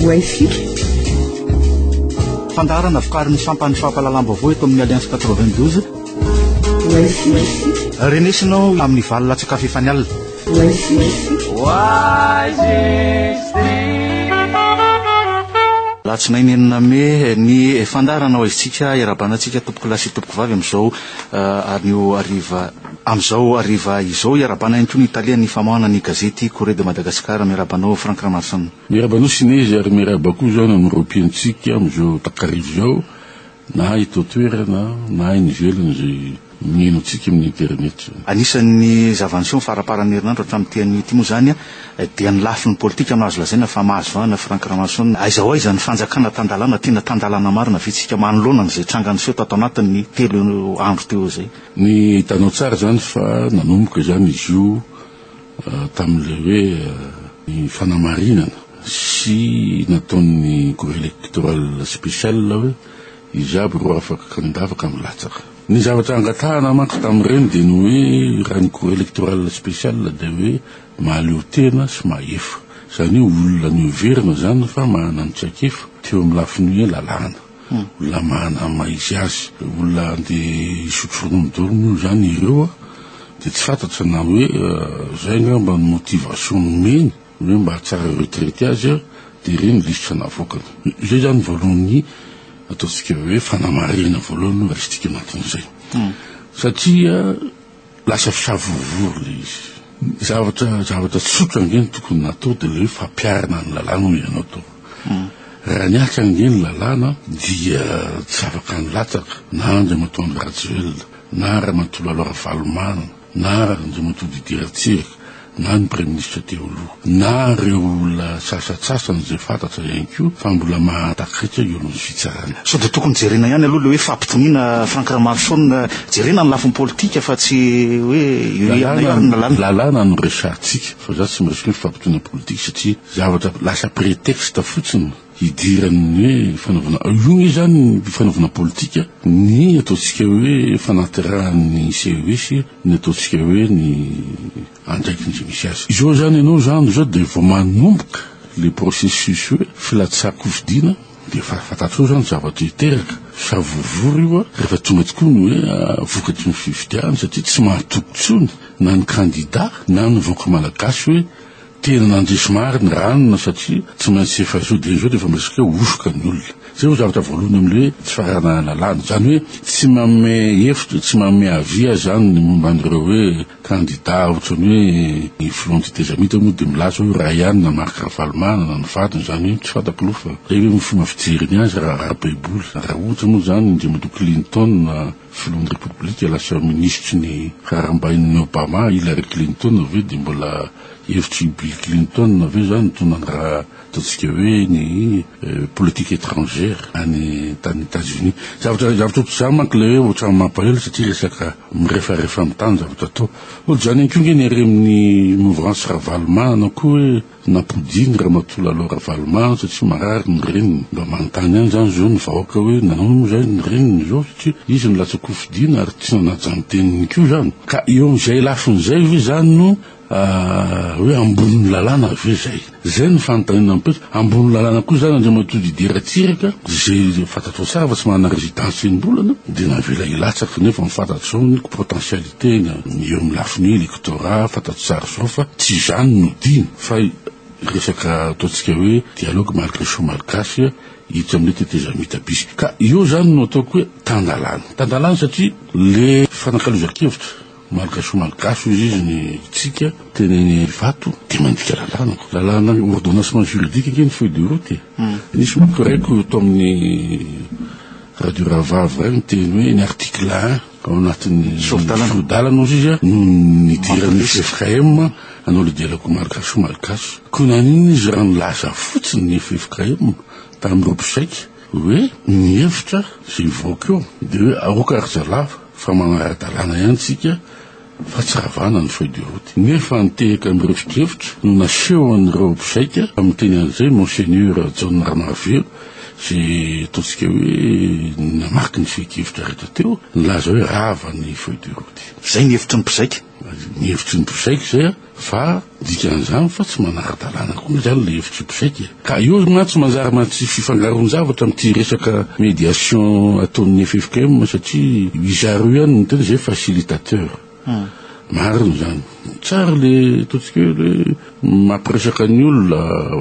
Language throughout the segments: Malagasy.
Wifi. Fandaharana vokarin'ny sampan'ny fampahalalam-baovao eto amin'ny Alliance 92. Renesinao amin'ny valo latsaka fahefany alina. Alatsinainy enina mey ny fandaharana ho aizintsika iarahabana antsika tompokolahy sy tompokovavy amin'izao eh, anio hariva amin'izao hariva izao iarahabana ihany koa ny talehan'ny famoahana ny gazety Courrier de Madagascar miarahaba anao Franck Ramarson. Miarahaba anao Sinezy ary miarahaba koa izao ny amin'ireo mpihainontsika amin'izao takariva izao na eto an-toerana na any ivelany izay mihaino antsika amin'ny internet. Anisan'ny zava-niseho ny faramparan'ny herinandro hatramin'ity anio ity moa izany dia ny lafiny politika no azo lazaina fa mahazo vahana Franck Ramaroson. Aiza ho aiza ny fanjakana tan-dalàna, tena tan-dalàna marina ve tsika manoloana an'izay tranga niseho tato anatin'ny telo andro teo izay? Ny hitanao tsara izany fa nanomboka izany izy io tamin'ilay hoe ny fanamarinana sy nataon'ny cour électorale spéciale hoe izy aby ireo afaka kandida afaka milatsaka. Ny zavatra angatahana manko tamin'ireny dia ny hoe raha ny cour électorale spéciale dia hoe mahaleo tena sy mahefa. Izany hoe olona noheverina izany fa manana ny traikefa teo amin'ny lafiny hoe lalàna. Olona manana ny maha izy azy, olona andeha hisotro ronono daholo moa izany ireo a, dia tsy fantatra na hoe izay angamba ny motivation nomeny hoe mba hahatsara retraite azy a, dia ireny lisitra navoakany. Izay izany voalohany ataontsika hoe fanamarihana voalohany no raisintsika anatin'izay. Satria Lasa fisavorovoro ilay izy. Zavatra zavatra tsotra ange no tokony natao dia ilay hoe fampiharana ny lalàna hoy ianao tao. Raha nihatra ange ny lalàna dia tsy afaka nilatsaka na Andriamatoa Andry Rajoelina na Ramatoa Lalao Ravalomanana na Andriamatoa Didier Ratsiraka na ny Praiminisitra teo aloha, na ireo olona sasantsasany izay fantatra ihany koa fa mbola mahatakaitra eo amin'ny fitsarana. Sao dia tokony jerena ihany aloha ilay hoe fampitoniana Franck Ramaroson, jerena ny lafiny politika fa tsy hoe io ihany io ary ny lalàna. Lalàna no resahantsika fa za tsy miresaka hoe fampitoniana politika satria zavatra lasa prétexte fotsiny hidiran'ny hoe fanaovana, io nge zany ny fanaovana politika, ny ataontsika hoe fanaterahan'ny CES, ny ataontsika hoe ny andraikiny izay misy azy. Izao zany ianao zany izao dia vao manomboka le processus hoe filatsahan-kofidina dia efa fantatrao zany zavatra hiteraka, savorovoro io rehefa tonga tokoa ny hoe vokatry ny fifidianana satria tsy mahatoky intsony na ny kandida na ny vahoaka malagasy hoe Tena nandresy marina ranona satria tsy maintsy efa zao dia zao dia efa miresaka hoe hosoka ny olona. Zay vao zavatra voalohany amin'ilay hoe tsy faharanana lalàna. Izany hoe tsy manome hevitra, tsy manome avis aho izany ny momba an'ireo hoe kandida ohatran'ny hoe ny filohan'ny tetezamita moa dia milaza hoe iray ihany na Marc Ravalomanana na ny vadiny izany hoe tsy fantako aloha fa izay hoe ny fomba fijeriny azy raha ara-baiboly. Raha ohatra moa izany Andriamatoa Clinton filohan'ny Repoblika lasa minisitry ny raharaham-bahinin'i Obama, Hillary Clinton ve dia mbola hevitr'i Bill Clinton ve izany no nandraha ataontsika hoe ny politique étrangère any tany Etats-Unis. Zavatra zavatra ohatr'izany manko ilay hoe ohatran'ny mampalahelo satria resaka mirefarefa amin'ny tany zavatra atao. Ohatr'izany ihany koa ange ny ary amin'ny mouvance Ravalomanana koa hoe Nampodiany Ramatoa Lalao Ravalomanana satria marary ny reniny. Mba manontany ihany izany izao ny vahoaka hoe nanao moa izay ny reniny izao satria izy no latsa-kofidina ary tsy nanaja ny teniny koa izany. Ka eo amin'izay lafiny izay ve izany no hoe ambonin'ny lalàna ve izay? Izay no fanontaniana mipetraka. Ambonin'ny lalàna koa izany Andriamatoa Didier Ratsiraka izay fantatrao tsara fa tsy manana résidence enim-bolana dia navela hilatsaka nefa ny fantatrao ny potentialité Tena eo amin'ny lafiny électorat fantatro tsara izao fa tsy izany no tiany fa resaka ataontsika hoe dialogue malgacho-malgache hiditra amin'ilay tetezamita bis. Ka eo izany no ataoko hoe tan-dalàna. Tan-dalàna satria le fanakalozan-kevitra malgacho-malgache hozy izy ny tsika teny eny Ivato dia mandika lalàna. Lalàna ordonnancement juridique ange ny feuille de route e. Nisy manko raiko tao amin'ny radio rahavavy iray niteny hoe ny article un Ao anatin'ny sori-dalana ozy izy no nidiran'ny ffkm hanao le dialogue malgacho-malgache. Koa naninona izy raha nilaza fotsiny ny ffkm tamin'ireo mpizaika hoe ny hevitra izay hivoaka eo dia hoe aoka ry zalahy fa manara-dalàna ihany tsika fa tsy ravana ny feuille de route. Nefa nitehaka mirefodrefotra no nasehon'ireo mpizaika miteny an'izay Monseigneur Jaona Ramarivelo. Izay ataontsika hoe namaky ny fehin-kevitra rehetra teo, nilaza hoe rava ny feuille de route. Izay ny hevitry ny mpizaika. Ny hevitry ny mpizaika izay an, fa dikan'izany fa tsy manara-dalàna koa izany ilay hevitry ny mpizaika e. Ka eo mantsy manjary mantsy fifangaroan-javatra amin'ity resaka médiation ataon'ny ffkm satria izareo ihany no miteny izay facilitateur. Marina izany. Tsara le ataontsika hoe le mampiresaka ny olona,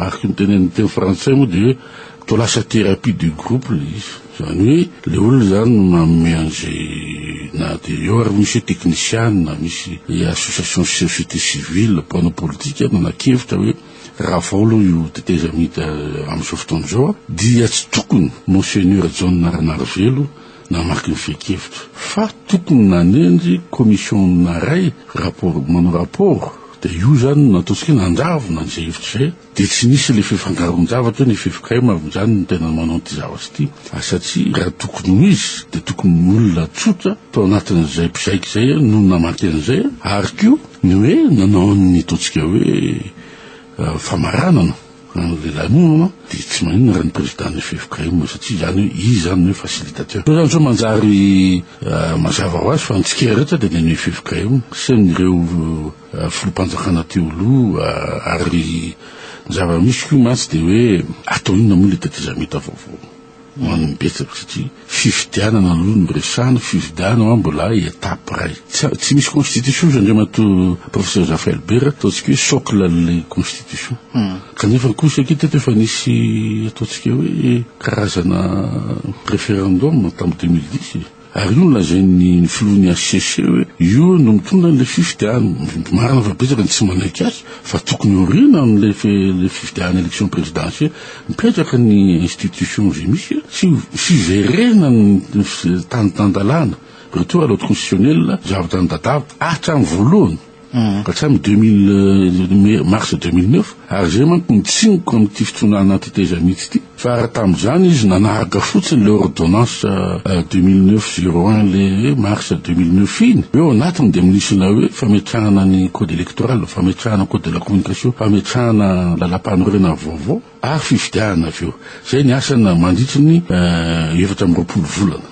araka ny tenenin'ny teny frantsay moa dia hoe toa lasa thérapie de groupe le izy. Izany hoe le olona izany manome an'izay na dia eo ary misy hoe teknisiana, misy association société civile, mpanao politika nanakevitra hoe raha vao aloha io tetezamita amin'izao fotoana izao dia tsy tokony Monseigneur Jaona Ranarivelo namaky ny fehin-kevitra fa tokony nanendry commission iray rapport manao rapport dia io zany no nataontsika hoe nandravona an'izay hevitra izay dia tsy nisy ilay fifangaroan-javatra hoe ny ffkm izany no tena manao an'ity zavatra ity satria raha tokony ho izy dia tokony ny olona tsotra tao anatin'izay mpizaika izay no namaky an'izay ary koa ny hoe nanao ny ataontsika hoe famaranana An'ilay lanonana dia tsy maninona raha ny président ny ffkm satria izany hoe izy izany no hoe facilitateur. Eo izany sao manjary mazava ho azy fa ny tsikera rehetra dia ny an'ny ffkm sy an'ireo filoham-panjakana teo aloha ary ny zava-misy koa mantsy dia hoe atao inona moa ilay tetezamita vaovao. Ho an'ny betsaka satria fifidianana aloha no resahana, fifidianana hoa mbola étape iray. Tsy tsy misy constitution hozy Andriamatoa Professeur Zafy Albert, ataontsika hoe socle an'ilay constitution. Kanefa kosa akia teto efa nisy ataontsika hoe karazana référendum tamin'ny 2010 e. Ary io no lazain'ny filohan'ny HCC hoe io no mitondra an'ilay fifidianana. Marina fa betsaka ny tsy manaiky azy fa tokony aoriana amin'ilay fifidianana élection présidentielle mipetraka ny institution izay misy sy fiverenana ny tany tan-dalàna, retour à l'ordre constitutionnel, zavatra nodadavina hatramin'ny voalohany. Hatramin'ny 2000 mars 2009, ary izay manko no tsiniko amin'ity fitondrana tetezamita ity, fa raha tamin'izany izy nanaraka fotsiny ilay ordonnance 2009 01 le mars 2009 iny, eo anatiny dia misy ilay hoe fametrahana ny code électoral, fametrahana code de la communication, fametrahana lalàmpanorenana vaovao. Ary fifidianana avy eo. Izay ny asany mandritry ny 24 volana,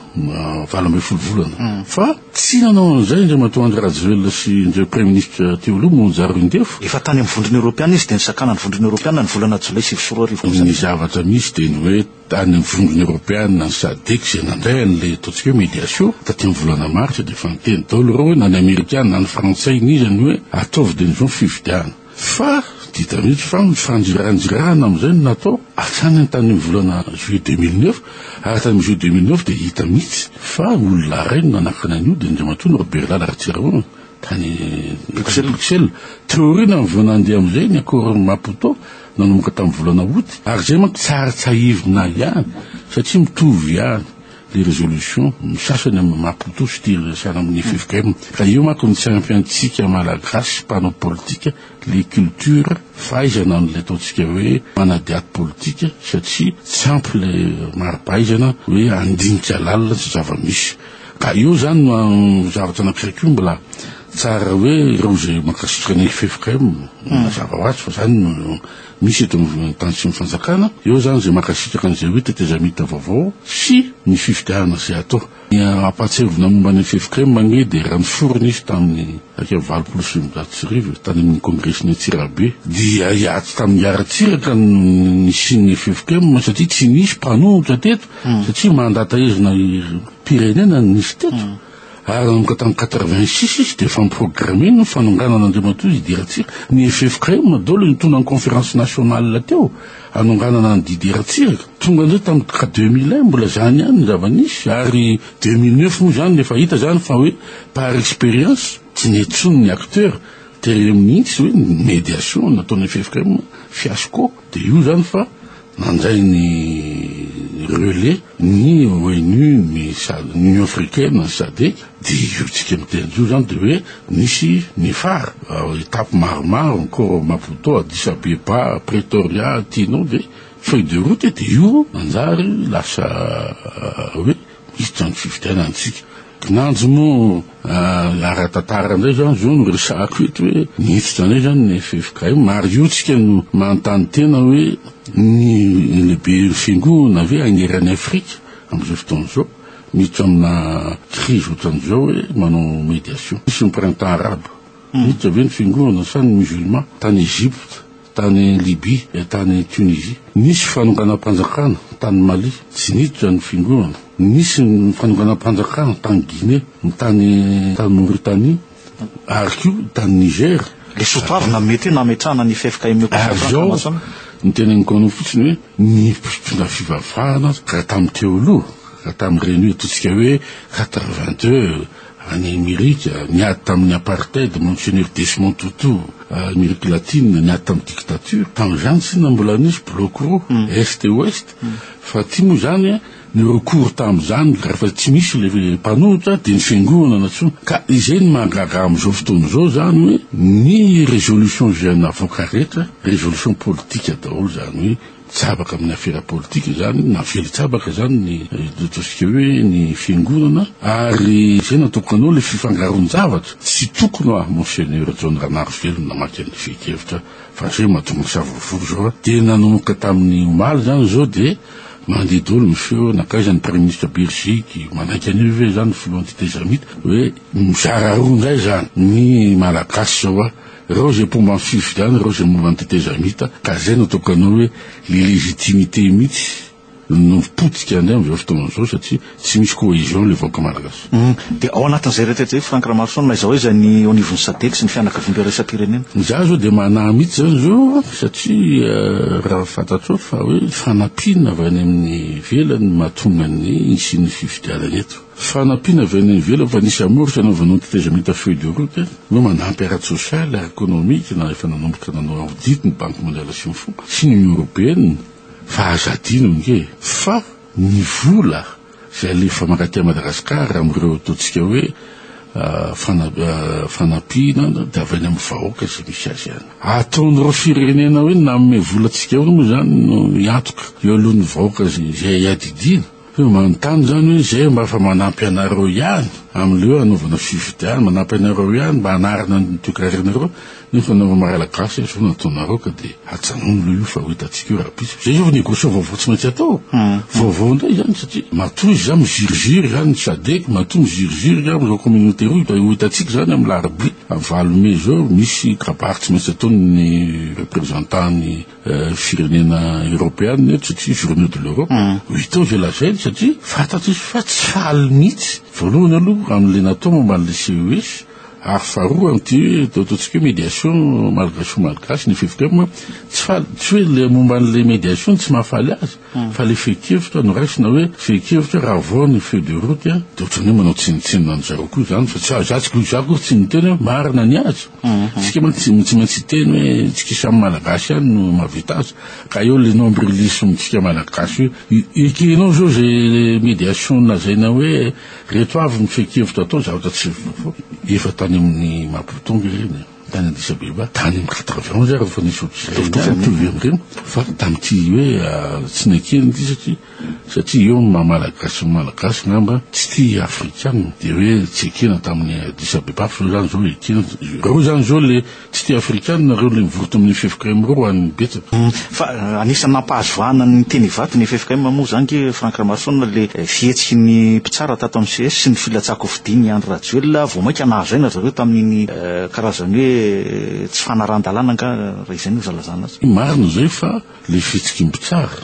18 volana. Fa tsy nanao an'izay Andriamatoa Andry Rajoelina sy indreo Praiminisitra teo aloha, Monja Roindefo. Efa tany amin'ny Vondrona Eoropeana izy dia nisakana ny Vondrona Eoropeana ny volana jolay 2009 kosa. Ny zavatra misy dia ny hoe tany amin'ny Vondrona Eoropeana, ny Sadc izay nandray an'ilay ataontsika hoe médiation taty amin'ny volana marsa dia efa niteny daholo ireo hoe na ny Amerikana na ny Frantsay n'iza ny hoe ataovy dia izao ny fifidianana. Fa hita mihitsy fa ny fandriranjirana amin'izay no natao hatrany tany amin'ny volana juillet 2009, ary tany amin'ny juillet 2009 dia hita mihitsy fa olona iray no nanakana an'io dia Andriamatoa Norbert Lala Ratsirahonana tany Bruxelles. Teo aoriana vao nandeha amin'izay ny accord Maputo nanomboka tamin'ny volana août, ary izay manko tsara tsahivina ihany satria mitovy ihany les résolutions, ny sasany amin'ny Maputo sy ity resahana amin'ny ffkm. Ka io manko no tsy ampy antsika Malagasy mpanao politika, les cultures, fahaizana an'ilay ataontsika hoe manadihady politika satria tsy ampy ilay mari-pahaizana hoe handinika lalina ny zava-misy. Ka io izany no zavatra anankiray koa mbola tsara hoe ireo izay mankasitraka ny ffkm, mazava ho azy fa izany no Misy eto amin'ny tany sy ny fanjakana, eo izany izay mankasitraka an'izay hoe tetezamita vaovao sy ny fifidianana izay atao. Ny ampahatsiahivina momba ny ffkm anie dia raha niforona izy tamin'ny 1981 tany amin'ny kongresin'i Antsirabe dia hiady tamin'i Ratsiraka no nisian'ny ffkm satria tsy nisy mpanohitra teto satria mandat taizina pirenena no nisy teto. Ary nanomboka tamin'ny 86 izy dia efa mi-programmer ny fanonganana Andriamatoa Didier Ratsiraka. Ny ffkm daholo nitondra ny conférence nationale teo hanonganana an'i Didier Ratsiraka. Tonga indray tamin'ny 2001 mbola izany ihany ny zava-nisy ary 2009 moa izany efa hita izany fa hoe par expérience tsy nety intsony ny acteur tery mihitsy hoe ny médiation nataon'ny ffkm fiasco dia io izany fa Nandray ny relais ny ONU, ny Union Africaine, ny Sadc, dia io tsika miteny io zany dia hoe nisy ny phare, étape maromaro, encore Maputo, Addis Abeba, Pretoria, Tino, dia feuille de route dia io nanjary lasa hoe misy trano fifidianana antsika. Kinanjo moa ara-tantara indray izany izao no resahako eto hoe niditra indray izany ny ffkm ary io tsika no manontany tena hoe ny lehiben'ny fiangonana ve haneran'i Afrika amin'izao fotoana izao miditra amina crise ohatran'izao hoe manao médiation. Nisy ny printemps arabe, niditra ve ny fiangonana sa ny musulman tany Egypte? Tany Libye, tany Tunisie. Nisy fanonganam-panjakana tany Mali, tsy niditra ny fiangonana. Nisy ny fanonganam-panjakana tany Guinée, tany tany Mauritanie, ary koa tany Niger. Ilay soatoavina mety hoe nametrahana ny ffkm kosa Ary izao, ny teneniko anao fotsiny hoe ny mpitondra fivavahana raha tamin'ny teo aloha, raha tamin'ireny hoe ataontsika hoe 82, Any Amerika, niady tamin'ny apartheid, Monseigneur Desmond Tutu, Amerika Latina, niady tamin'ny dictature. Tamin'izany tsinona mbola nisy bloc roa, Est et Ouest. Fa aty moa izany, ny recours tamin'izany, rehefa tsy misy ilay mpanohitra, dia ny fiangonana nantsoina. Ka izay no mahagaga amin'izao fotoana izao izany hoe, ny résolution izay navoaka rehetra, résolution politique daholo izany hoe, Mitsabaka amin'ny afera politika izany, navela hitsabaka izany ny ataontsika hoe ny fiangonana ary izay no ataoko anao ilay fifangaroan-javatra, tsy tokony hoa Monseigneur John Ranarivelo namaky an'ilay fehin-kevitra fa izay mahatonga ny savorovoro izao a, dia nanomboka tamin'ny omaly izany izao dia mandeha daholo ny feo nankaiza ny Praiminisitra Beriziky, manaiky an'io ve izany ny filohan'ny tetezamita hoe mizara roa indray izany ny Malagasy izao a. Reo izay mpomba ny fifidianana, reo izay momba ny tetezamita, ka zay no ataoko anao hoe le légitimité mihitsy no potika indray amin'izao fotoana izao satria tsy misy cohésion le vahoaka malagasy. Dia ao anatin'izay rehetra izay Franck Ramaroson, na aiza ho aiza ny eo anivon'ny Sadec sy ny fianakaviambe iraisam-pirenena? Izaho izao dia manahy mihitsy izany izao satria raha fantatrao fa hoe fanampiana avy any amin'ny ivelany no mahatonga ny hisian'ny fifidianana eto. Fanampiana avy any ivelany fa nisy amoritra anaovanao ny tetezamita feuille de route hoe manampy ara-tsosialy, ara-ekonomika na efa nanomboka nanao audit ny banque mondiale sy ny foko sy ny union européenne fa aza adino ange fa ny vola izay alefa mankaty à Madagascar amin'ireo ataontsika hoe fanampiana dia avy any amin'ny vahoaka izay misy azy any. Ataon'ireo firenena hoe nanome vola antsika eo moa izany no hiantoka eo alohan'ny vahoaka izay iadidiana. Hoe manontany izany hoe izay mba efa manampy anareo ihany amin'ilay hoe hanaovana fifidianana, manampy anareo ihany mba hanarina ny toekarenareo, nefa nareo Malagasy izao no ataonareo ka dia ajanony aloha io fa ho hitantsika eo rahampitso. Izay izao négociation vaovao tsy maintsy atao. Vaovao indray izany satria matoa izy izany miziriziry izany ny Sadec, matoa miziriziry izany amin'izao communauté roa, dia ho hitantsika izany amin'ny alarobia 8 mai izao misy kabary tsy maintsy ataon'ny représentant ny firenena eoropeana eto satria journée de l'Europe, ho hita eo izay lazainy satria fantatro izy fa tsy faly mihitsy, voalohany aloha amin'ilay natao momba an'ilay CES ary faharoa amin'ity hoe ataontsika hoe médiation malgacho-malgache ny ffkm, tsy faly, tsy hoe ilay momba an'ilay médiation tsy mahafaly azy fa ilay fehin-kevitra noraisina hoe fehin-kevitra raha vao ny feuille de route dia ohatran'ny hoe manao tsinontsinona an-dry zareo koa izany fa tsy za tsy za akory tsy niteny hoe marina ny azy. Tsika mantsy tsy maintsy hiteny hoe tsika samy malagasy ihany no mahavita azy ka eo le nombrilisme tsika malagasy io. Ekenao zao ze mediation lazaina hoe reto avy ny fehin-kevitra atao zavatra tsy vaovao. Efa tany amin'ny Maputo nge ireny e, tany Addis Abeba, tany amin'ny 91 ary efa nisy ohatr'izay ihany, mitovy amin'ireny fa tamin'ity hoe tsy nekena ity satria Satria eo ny maha malagasy ny malagasy ngamba tsy tia afrikana dia hoe tsy ekena tamin'ny Addis Abeba fa zao zany zao ekena. Reo zany zao le tsy tia afrikana reo le mivory tamin'ny ffkm reo ho an'ny betsaka. Fa anisan'ny nampahazo vahana ny teny Ivato ny ffkm moa zany nge Franck Ramaroson le fihetsiky ny mpitsara tato amin'ny CS sy ny filatsahan-kofidiny i Andry Rajoelina vao mainka nahazo aina zareo tamin'iny karazany hoe tsy fanarahan-dalàna angaha raha izay no ilazalazana azy. Marina izay fa Le fihetsiky ny mpitsara,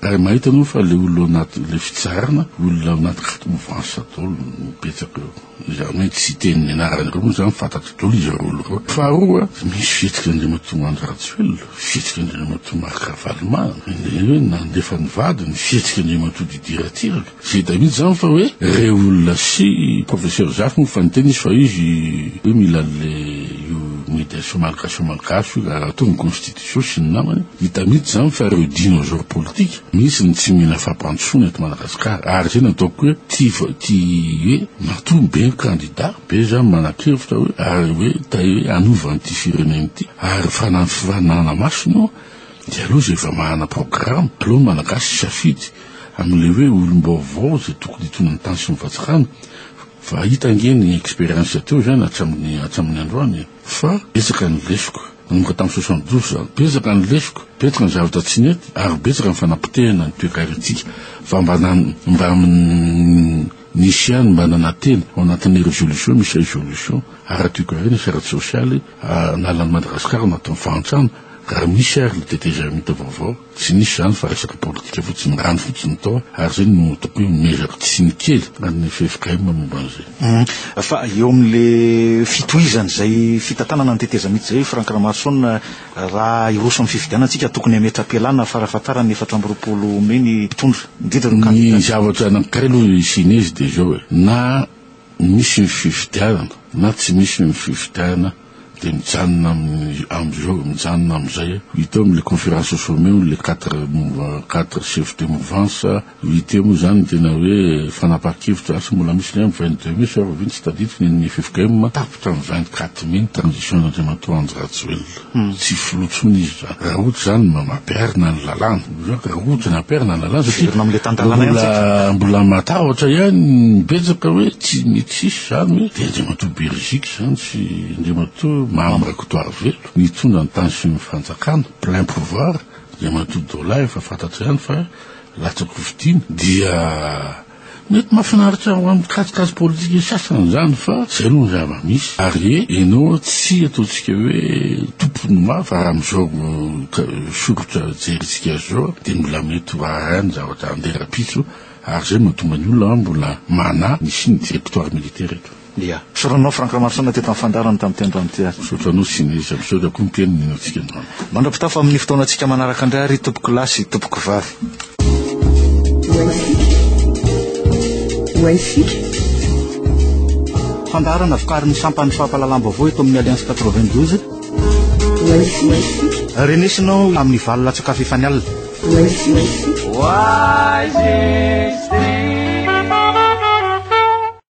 ary mahita anao fa le olona ao anaty le fitsarana, olona ao anaty carte mouvance daholo no betsaka eo. Izany hoe tsy hiteny ny anarany ireo moa izany fantatro daholo izy ireo olona ireo. Faharoa, misy fihetsiky Andriamatoa Andry Rajoelina, fihetsiky Andriamatoa Marc Ravalomanana, ny hoe nandefa ny vadiny, fihetsiky Andriamatoa Didier Ratsiraka. Tsy hita mihitsy izany fa hoe ireo olona sy Professeur Zafy moa fa niteny izy fa izy hoe mila an'le io médiation malgache malgache io raha atao ny constitution sy ny namany. Hita mihitsy izany fa ireo dinosaures politiques mihitsy no tsy mila fampandrosoana eto Madagascar ary izay no ataoko hoe tia tia hoe matoa be ny candidat be izany manan-kevitra hoe ary hoe ta hoe hanova an'ity firenena ity ary fananana-maso moa dia aleo izay efa manana programme aleo ny Malagasy hisafidy amin'ilay hoe olom-baovao izay tokony hitondra ny tany sy ny fanjakana. Fa hita ange ny expérience teo izany hatramin'ny hatramin'ny androany e! Fa betsaka ny lesoka. Nanomboka tamin'ny 72 izany. Betsaka ny lesoka, betsaka ny zavatra tsy nety ary betsaka ny fanapotehana ny toekarentsika. Fa mba mba nisy ihany mba nanantena ao anatin'ny résolution, misy résolution ara-toekarena sy ara-tsosialy nalan'i Madagasikara anatin'ny fahantrana. Raha misy ary ny tetezamita vaovao, tsy nisy izany fa resaka politika fotsiny, rano fotsiny tao ary izay no ataoko hoe mezako tsiny kely an'ny ffkm momba an'izay. Fa eo amin'le fitohizan'izay fitantanana ny tetezamita izay Franck Ramaroson, raha hiroso amin'ny fifidianana tsika tokony hametra-pialana farafahatarany 24 mey ny mpitondra, indrindra ireo Ny kandida. zavatra anankiray aloha Sinezy dia izao e, na misy ny fifidianana na tsy misy ny fifidianana, Dia mijanona amin'ny amin'izao, mijanona amin'izay. Hita eo amin'ilay conférence au sommet hono ilay quatre quatre chefs de mouvance. Hita eo moa izany ny tena hoe fanapahan-kevitra. Asa mbola misy ilay amin'ny 22 mai sa oviana tsy tadidiko ny an'ny ffkm. Tapitra ny 24 mai ny transition an'Andriamatoa Andry Rajoelina. Tsy filoha intsony izy izany. Raha ohatra izany mampiharina ny lalàna. Raha ohatra ny ampiharina ny lalàna satria Miverina amin'ilay tan-dalàna ihany tsika. mbola mbola matahotra ihany ny betsaka hoe tsy mety hisy izany hoe dia Andriamatoa Beriziky izany sy Andriamatoa Mamy Rakotoarivelo nitondra ny tany sy ny fanjakana plein pouvoir, Andriamatoa Dolin efa fantatra ihany fa latsa-kofidina dia Mety mahafinaritra ho an'ny kajikajy politika sasany izany fa izay aloha ny zava-misy ary ianao tsy ataontsika hoe tompony mafy fa raha amin'izao soritra jerintsika azy izao dia mbola mety ho raha ihany ny zavatra handeha rahampitso ary izay no mahatonga ny olona mbola manahy ny hisian'ny directoire militaire eto. Ia. Misaotra anao Franck Ramarosaona teto amin'ny fandaharana tamin'ity androany ity ary. Misaotra anao Sineza, misaotra koa ny teny ninoantsika androany. Mandra-pitafa amin'ny fotoanantsika manaraka indray ary tompoko lahy sy tompoko vavy. Fandaharana vokarin'ny sampan'ny fampahalalam-baovao eto amin'ny Alliance 92. Renesinao amin'ny valo latsaka fahefany alina.